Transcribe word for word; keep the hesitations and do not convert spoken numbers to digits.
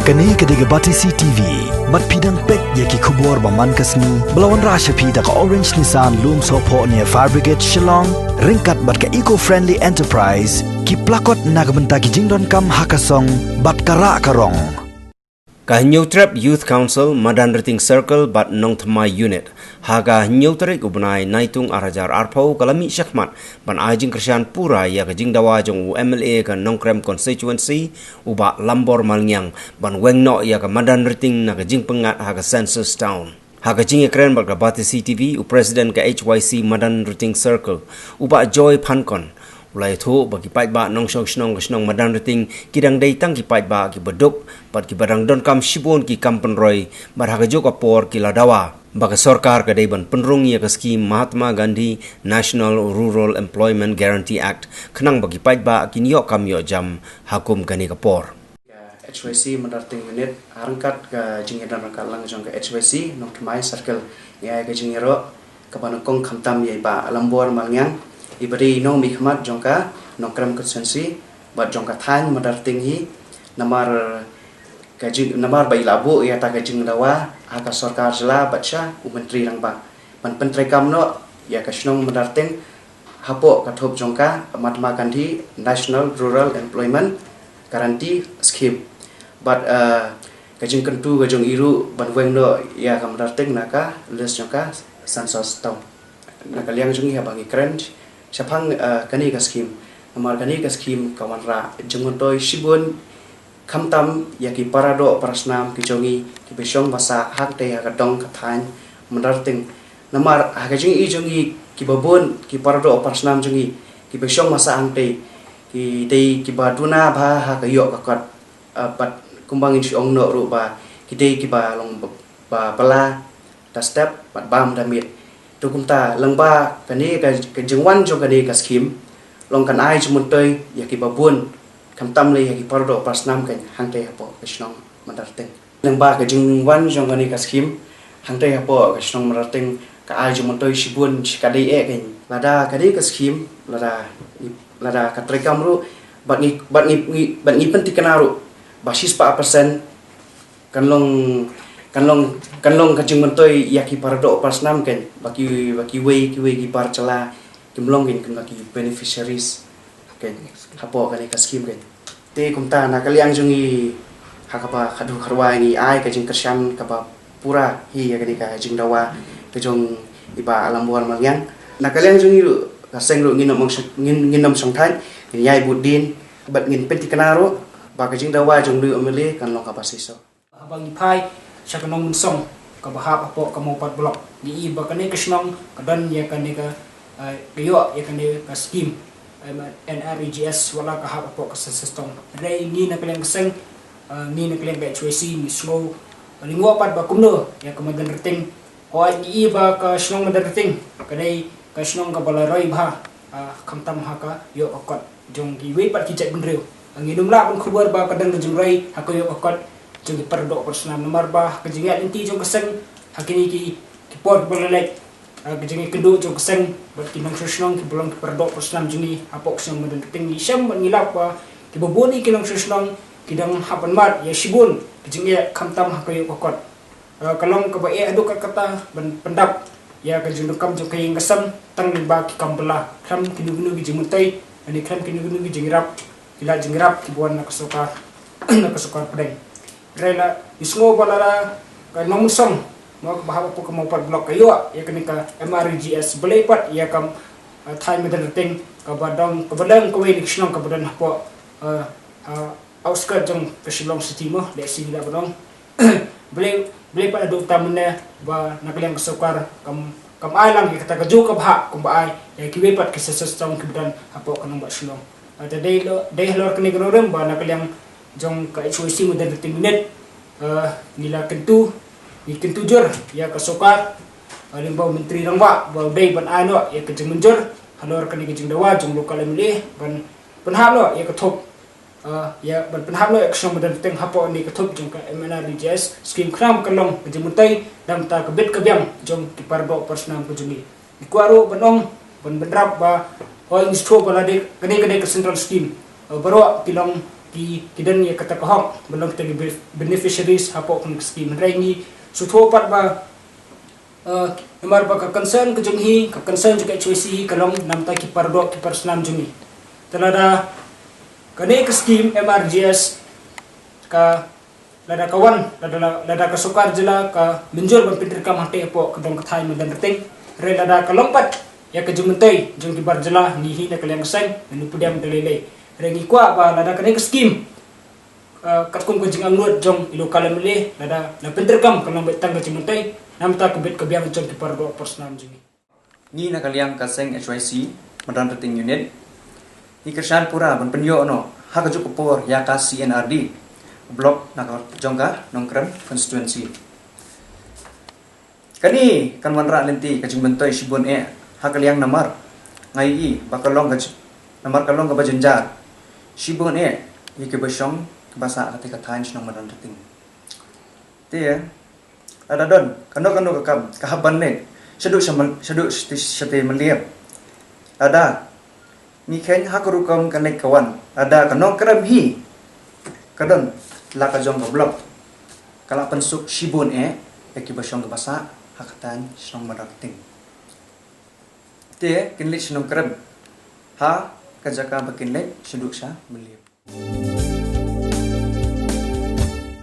Kane ka dei ka Batesi T V. Bad phi dang peit ïa ki khubor ba man ka sngi ba la wanrah sha phi da ka Orange Nissan Lumsohphoh near Fire Brigade Shillong, ryngkat bad ka Eco Friendly Enterprise, ki plakot na ka bynta ki jingdonkam ha ka song bad ka rah ka rong. Ka Hynñiewtrep Youth Council, Madanrting Circle bad Nongthymmai Unit ha ka hynñiew tarik u bnai Naitung ar hajar arphew ka la mih shakhmat ban ai jingkyrshan pura ïa ka jingdawa jong u M L A ka Nongkrem Constituency, u Bah Lambor Malngiang, ban weng noh ïa ka Madanrting na ka jingpyngngad ha ka Census Town. Ha ka jingïakren bad ka Batesi T V, u President ka H Y C Madanrting Circle, u Bah Joy Phankon, u la ïathuh ba ki paidbah nongshong shnong ka shnong Madanrting ki dang dei tang ki paidbah kiba duk bad kiba dang donkam shibun ki kam pynroi, bad ha kajuh ka por ki la dawa ba ka sorkar ka dei ban pynrung ïa ka skhim Mahatma Gandhi National Rural Employment Guarantee Act, khnang ba ki paidbah kin ïoh kam ïoh jam ha kum kane ka por. Ka H Y C Madanrting Unit, ha ryngkat ka jingïadon ryngkat lang jong ka H Y C Nongthymmai Circle, ngi ai ka jingïaroh kaba nyngkong khamtam ïa i Bah Lambor Malngiang, iba dei i nongmihkhmat jong ka Nongkrem Constituency bad jong ka thaiñ Madanrting hi, namar ka jing, namar ba i la buh ïa kata ka jingdawa ha ka sorkar jylla bad sha u Myntri Rangbah ban pyntreikam noh ïa ka shnong Madanrting hapoh ka thup jong ka Mahatma Gandhi National Rural Employment Guarantee Scheme. Bad, eh, ka jingkyntu ka jong i ruh ban weng noh ïa ka Madanrting na ka list jong ka Census Town. Na ka liang jong ngi, haba ngi kren shaphang, eh, kane ka skhim, namar kane ka skhim ka wanrah jingmyntoi shibun, khamtam ïa ki paradoh parasnam ki jong ngi kiba shong ba sah hangtei ha ka dong ka thaiñ Madanrting. Namar ha ka jingïohi jong ngi, kiba bun ki paradoh parasnam jong ngi kiba shong ba sah hangtei ki dei kiba duna bha ha ka ïoh ka kot. Ah, bad kumba ngin shu ong noh ruh ba ki dei kiba long ba, ba bylla da step bad bam da miet. To kumta lyngba kane ka, ka jingwan jong kane ka skhim, long kan ai jingmyntoi ïa kiba bun, khamtam lei ïa ki paradoh parasnam kan hangtei hapoh ka shnong Madanrting. Lyngba ka jingwan jong kane ka skhim hangtei hapoh ka shnong Madanrting, ka ai jingmyntoi shibun shi ka dei eh kan. Lada kane ka skhim, lada, lada ka treikam ruh, bad ngi, bad ngi, ngi, bad ngi pyntikna ruh ba shispah percent kan long, kan long, kan long ka jingmyntoi ïa ki paradoh parasnam kan, ba ki, ba kiwei kiwei ki bar jylla kim long kan, kan long ki beneficiaries kan hapoh kane ka skhim kan. Te kumta na ka liang jong ngi, ha kaba khadduh kharwai ngi ai ka jingkyrshan kaba pura hi ïa kane ka jingdawa ka jong i Bah Lambor Malngiang. Na ka liang jong ngi ruh, ka seng ruh ngin ym shong, ngin, ngin ym shongthait, ngin ïai bud dien bad ngin pyntikna ruh ba ka jingdawa jong u M L A kan long kaba shisha. Haba ngi phai sha ka nongmynsong kaba hap hapoh ka Mawpat Block, ngi i ba kane ka shnong ka don ïa kane ka, eh, ka ïoh ïa kane ka skhim, em, N R E G S, wat la ka hap hapoh ka Census Town. Hynrei ngi na ka liang ka seng, eh, ngi na ka liang ka H Y C ngi sngew, eh, lyngngoh pat ba kumno ïa ka Madanrting. Hooid, ngi i ba ka shnong Madanrting ka dei ka shnong kaba la roi bha, ah, khamtam ha ka ïoh ka kot jong kiwei pat ki jaitbynriew. Ngi nym lah ban khubor ba ka dang ka jingroi ha ka ïoh ka kot jong ki paradoh parasnam, namar ba ha ka jingïaid lynti jong ka seng ha kine ki, ki por kiba la leit, ah, ka jingïakynduh jong ka seng bad ki nongshong shnong kiba long ki paradoh parasnam jong ngi hapoh ka shnong Madanrting, ngi shem bad ngi lap ba kiba bun ki nongshong shnong ki dang hap ban mad ïa shibun ki jingeh khamtam ha ka ïoh ka kot. Eh, ka long kaba eh haduh katta katta ban pyndap ïa ka jingdonkam jong ka ïing ka sem tang lyngba ki kam bylla, khlem kino kino ki jingmyntoi, lane khlem kino kino ki jingïarap, ki lad jingïarap kiba wan na ka sorkar, na ka sorkar pdeng. Hynrei la ngi sngew ba lada ka nongmynsong, mo, kaba hap hapoh ka Mawpat Block ka ïoh ïa kane ka M R E G S, balei pat ïa ka, eh, thaiñ Madanrting kaba dang, kaba long kawei na ki shnong kaba don hapoh, eh, eh, outskirt jong ka Shillong City, mo, lehse ngi lah ban ong. Balei, balei pat haduh mynta mynne ba na ka liang ka sorkar kam, kam ai lang ïa kata kajuh ka bhah kumba ai ïa kiwei pat ki Census Town kiba don hapoh ka nongbah Shillong. Ah, te dei lo, dei halor kane ka nongrim ba na ka liang jong ka H Y C Madanrting Unit, ah, ngi la kyntu, ngi kyntu jur ïa ka sorkar, ah, lyngba u Myntri Rangbah ba u dei ban ai noh ïa ka jingmynjur halor kane ka jingdawa jong u local M L A ban pynhap noh ïa ka thup, ah, ïa ban pynhap noh ïa ka shnong Madanrting hapoh kane ka thup jong ka M N R E G S scheme, khnang ba kan long ka jingmyntoi na ka bynta ka bit ka biang jong ki paradoh parasnam ka jong ngi. Ngi kwah ruh ban ong, ban bynrap ba, hooid, ngi sngewthuh ba lada kane ka dei ka central scheme, eh, baroh ki long, ki ki don ïa kata ka hok ban long kita ki be- beneficiaries hapoh kane ka scheme. Hynrei ngi sngewthuh pat ba, eh, namar ba ka concern ka jong hi, ka concern jong ka H Y C hi ka long namta ki paradoh ki parasnam jong ngi. Te lada kane ka scheme M R G S ka lada ka wan, lada, lada ka sorkar jylla ka mynjur ban pyntreikam hangtei hapoh ka dong ka thaiñ Madanrting, hynrei lada ka long pat ïa ka jingmyntoi jong ki bar jylla, ngi hi na ka liang ka seng ngi pdiang da lei lei. Hynrei ngi kwah ba lada kane ka scheme, eh, katkum ka jingangnud jong i local M L A, lada la pyntreikam ka long beit tang ka jingmyntoi, namta ka bit ka biang jong ki paradoh parasnam jong ngi. Ngi na ka liang ka seng H Y C Madanrting Unit, ngi kyrshan pura ban pynïoh noh ha kajuh ka por ïa ka C N R D block na ka jong ka Nongkrem constituency. Kane kan wanrah lynti ka jingmyntoi shibun eh ha ka liang namar nga ïohi ba ka long ka j- namar ka long kaba jynjar shibun eh ïa kiba shong kiba sah ha katei ka thaiñ shnong Madanrting. Te lada don kano kano ka kam ka hap ban leit shaduh sha Mal- shaduh sha Shatei Mylliem. Lada ngi kheiñ ha ka rukom ka leit ka wan, lada ka Nongkrem hi ka don la ka jong ka block, ka la pynsuk shibun eh ïa kiba shong kiba sah ha ka thaiñ shnong Madanrting. Te kin leit sha Nongkrem ha ka jaka ba kin leit shaduh sha Mylliem.